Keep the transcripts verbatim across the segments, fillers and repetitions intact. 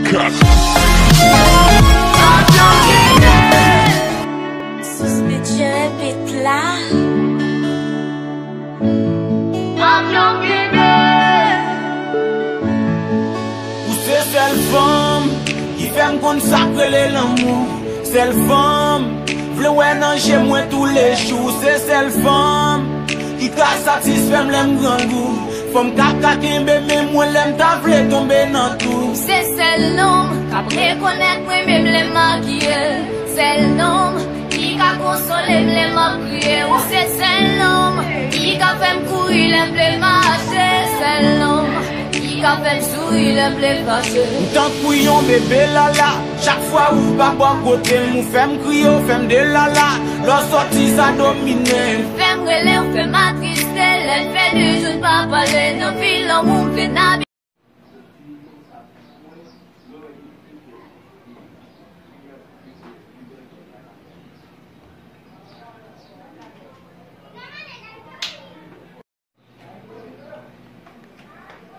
Sous Beat jere beat la. Ou se sèl fanm ki fè m konn sa k rele lanmou. Sèl fanm vle wè nan je mwen toulejou. Se sèl fanm ki ka satisfè m lè m grangou. Fanm k ap ka kenbe men mwen lè m ta vle tonbe nan tou. Se sèl nonm k ap rekonèt mwen menm lè m makiye. Sèl nonm ki ka konsole m lè m ap kriye. Ou se sèl nonm ki ka fè m kouri lè m vle mache. Sèl nonm ki ka fè m souri lè m vle fache. Ou tankou yon bebe lala. Chak fwa ou pa bò kote m, ou fè m kriye, ou fè m delala. Lè w sòti, sa domine m. Ou fè m rele, ou fè m atriste. Lè n fè de jou n pa pale, nan vil lanmou m vin abite.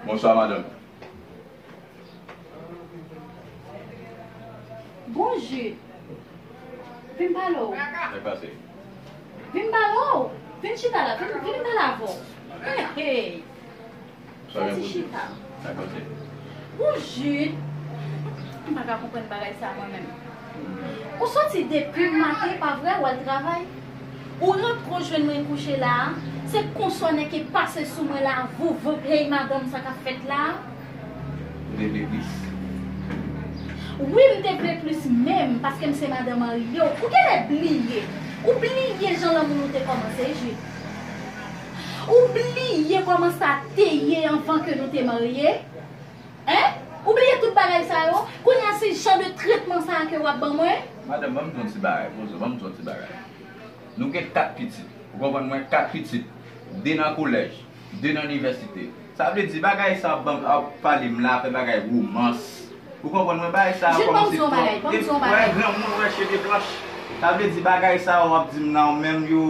Bonswa, madanm. Bonjou. Vin pale w. Sa k pase? Vin pale w. Vin chita la. Vin, vin pale avè w. Hey, hey. Sa gen pou di? Chita. Sa k pase? Bonjou. M pa ka konprann bagay sa mwen menm. Ou soti depi maten, pa vre, w al travay. Ou rantre, w jwenn mwen kouche la a, se konsa w nèk e pase sou mwen la, voup voup, hey madanm, sa k ap fèt la a? Ou te vle plis? Wi, m te vle plis menm, paske m se madan marye w. Ou genlè bliye. Ou bliye jan lanmou nou te kòmanse, Jid. Ou bliye kòman sa te ye anvan ke nou te marye? Hein? Ou bliye tout bagay sa yo? Kounye a se jan de tretman sa a ke w ap ban mwen? Madanm, ban m di w yon ti bagay, poze w, ban m di w yon ti bagay. Nou gen kat pitit. Ou konprann mwen? Kat pitit. De nan kolèj, de nan inivèsite. Sa vle di bagay sa w ap ban, ap pale m la, fè bagay womans. Ou konprann mwen? Bagay sa a kòmanse twò. Jid, ban m di w yon bagay, ban m di w yon bagay. Wè granmoun, wè cheve blanch. Sa vle di bagay sa a w ap di m nan menm yo,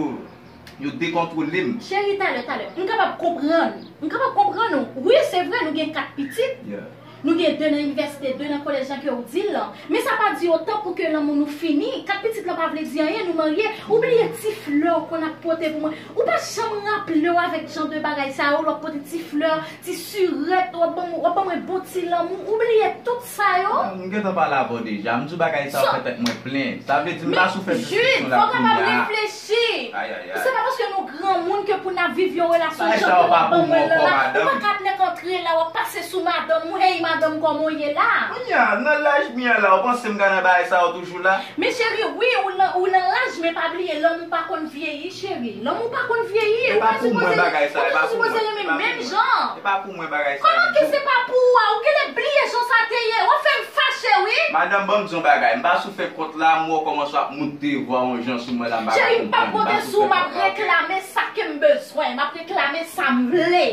yo dekontwole m. Cheri, talè, talè. M kapab konprann. M kapab konprann ou. Wi, se vre, nou gen kat pitit. Yeah. Nou gen de nan inivèsite, de nan kolèj, jan ke w di l lan. Men sa pa di otan pou ke lanmou nou fini. Kat pitit lan pa vle di anyen, nou marye. Ou bliye ti flè w konn ap pote pou mwen. Ou pa janm raple w avèk jan de bagay sa yo, lè w ap pote ti flè, ti sirèt, w ap ban m, w ap ban mwen bon ti lanmou. Ou bliye tout sa yo? Ah, m gentan pale avè w deja. M di w bagay sa yo fè tèt mwen plen. Sa vle di m pa sou fè diskisyon la kounye a. Jid, fò w kapab reflechi. Ay, ay, ay. Se pa paske nou granmoun ke pou n ap viv yon relasyon jan ke w ap ban mwen lan la. Ou pa ka ap nèk antre la, w ap pase sou madanm ou, hey madanm, kòman w ye la? Kounye a, nan laj m ye a la, ou panse m ka nan bagay sa yo toujou la? Men cheri, wi, ou nan, ou nan laj, men pa bliye, lanmou pa konn vyeyi, cheri. Lanmou pa konn vyeyi. Ou pa sipoze, ou pa sipoze renmen menm jan. E pa pou mwen bagay sa yo. Kòman ke se pa pou ou a? Ou genlè bliye jan sa te ye. W ap fè m fache, wi. Madanm, ban m di yon bagay. M pa sou fè kont la, m wè w kòmanse ap moute vwa yon jan sou mwen la, m pa ka konprann. Cheri, m p ap moute sou ou, m ap reklame sa ke m bezwen. M ap reklame sa m vle.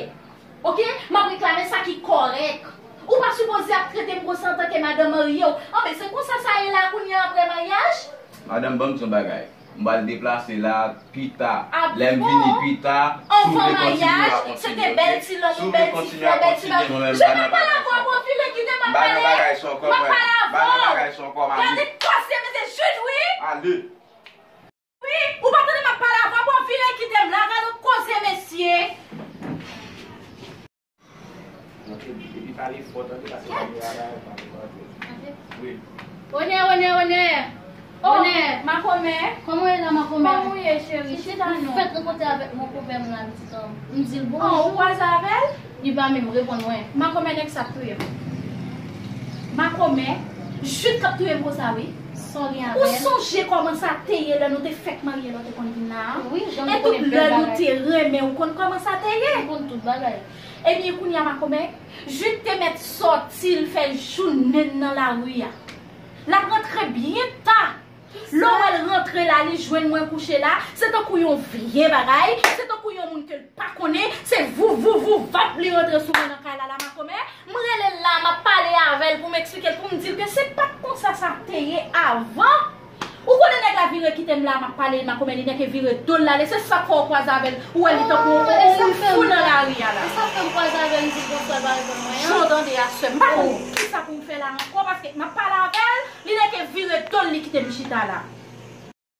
Oke? M ap reklame sa ki kòrèk. Ou pa sipoze ap trete m konsa antanke madanm marye w. Anben, se konsa sa ye la kounye a apre maryaj? Madanm, ban m di yon bagay. M pral deplase la pita. Lè m vini pita, si w vle kontinye, w a kontinye, oke? Avan maryaj, se te bèl ti lanmou, bèl ti flè, bèl ti bagay. Jid, m ap pale avè w, bon, vire kite m, m ap pale. M pa nan bagay sa ankò, mwen. M ap pale avè w. M pa nan bagay sa ankò, m ale. Gade kòse mesye Jid, wi. Ale. Wi, ou pa tande m ap pale avè w, bon, vire kite m la, gade yon koze, mesye. Epi pale fò, tande, paske kamera la, pale fò. Wi. Onè, onè, onè. Oh, onè. Makomè. Kòman w ye la, makomè? Kòman w ye, cheri? Chita non. Fèk rankontre avèk mon konpè m la, pitit an. M di l bonjou. Oh, ou kwaze avè l? Li pa menm reponn mwen. Makomè, nèg sa ap touye m. Makomè, Jid k ap touye m konsa, wi. Sa w gen avè l? Ou sonje kòman sa te ye lè nou te fèk marye, lè w te konn vin la a? Wi, jan nou konnen bèl bagay. E tout lè nou te renmen, ou konn kòman sa te ye? M konn tout bagay. Ebyen, kounye a, makomè, Jid te mèt sòti, l fè jounen l nan lari a. L ap rantre byen ta. Lè w wè l rantre la, li jwenn mwen kouche la, se tankou yon vye bagay, se tankou yon moun ke l pa konnen, se vou, vou, vou, vap, li rantre sou mwen nan kay la, la, makomè. M rele l la, m ap pale avè l pou m eksplike l, pou m di l ke se pa t konsa sa te ye avan. Ou konnen nèg la vire kite m la, m ap pale, makomè, li nèk e vire do l l ale, se sa k fè w kwaze avè l, ou wè li tankou yon, yon moun fou nan lari a la. E sa k fè m kwaze avè l, m di l bonswa, l pa reponn mwen an. Jan w tande a, sè m, m pa konn kisa pou m fè la ankò, paske Kite m chita la.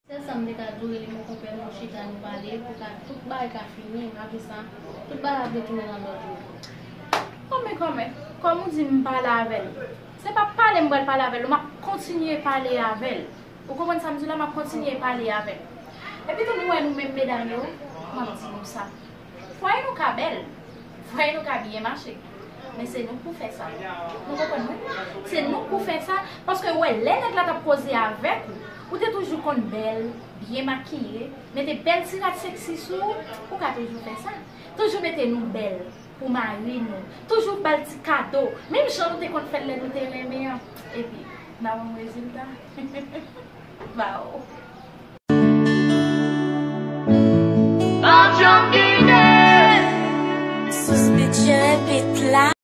Sèl sa m te ka di w, rele mon konpè, nou chita, nou pale, pou ka, tout bagay ka fini, apre sa, tout bagay ap retounen nan lòd yo. Kòmè, kòmè, kòm ou di m pale avè l. Se pa pale m pral pale avè l, non, m ap kontinye pale avè l. Ou konprann sa m di w la, m ap kontinye pale avè l. Epi tou, nou wè nou menm medam yo, m ap di nou sa. Fwaye nou ka bèl, fwaye nou ka byen mache. Men se nou k pou fè sa. Nou konprann mwen? Se nou k pou fè sa. Paske w wè, lè nèg la t ap koze avèk ou, ou te toujou konn bèl, byen makiye, mete bèl ti rad seksi sou ou, ou ka toujou fè sa. Toujou mete nou bèl pou mari nou. Toujou ba l ti kado. Menm jan nou te konn fè l lè nou te renmen an. Epi, n a wè yon rezilta. Ba w. Sous Beat, je répète la.